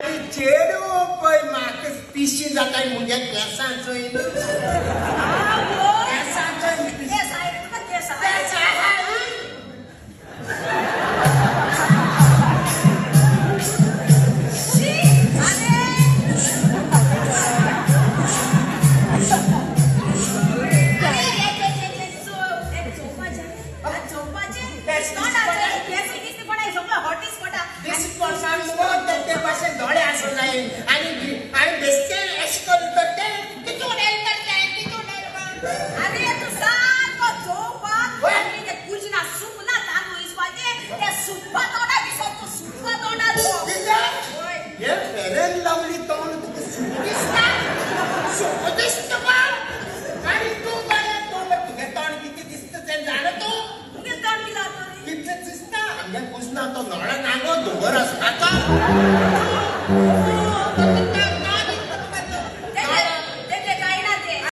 चेडूं पळय म्हाका पिशी जाता मुगे केंसां चोय केंसां चोय. केस आहे तुका, केस आहे. केस आहे. शी, अरे अरे, एक एक एक एक एक चोवपाचें, चोवपाचें तोंडाचें केस दिसता पण सगळो हॉट स्पॉट. दिस पडसान मुगो ते भाशेन दोळे आसूं जाय आनी आनी बेश्टे अशें करून तर ते कितू उडयल करताय कितू उडयल. अरे तूं सारको चोवपाक आनी ते कुजना सुकना तांदूळ इसपाचें ते सुप्पा तोंडा दिसत तूं सुप्पा तोंडाचो. कित्याक हे फेरेन लावली तोंड तुका सुको दिसता, सुको दिसता तुका. आनी तूं जाणा तोंड तुगे तोंड कितें दिसता तें जाणा तूं. तुगे तोंड कितें जाता रे? कितलें दिसता आमगे कुसना तो नोळो नागो दोंगर आसपाचो.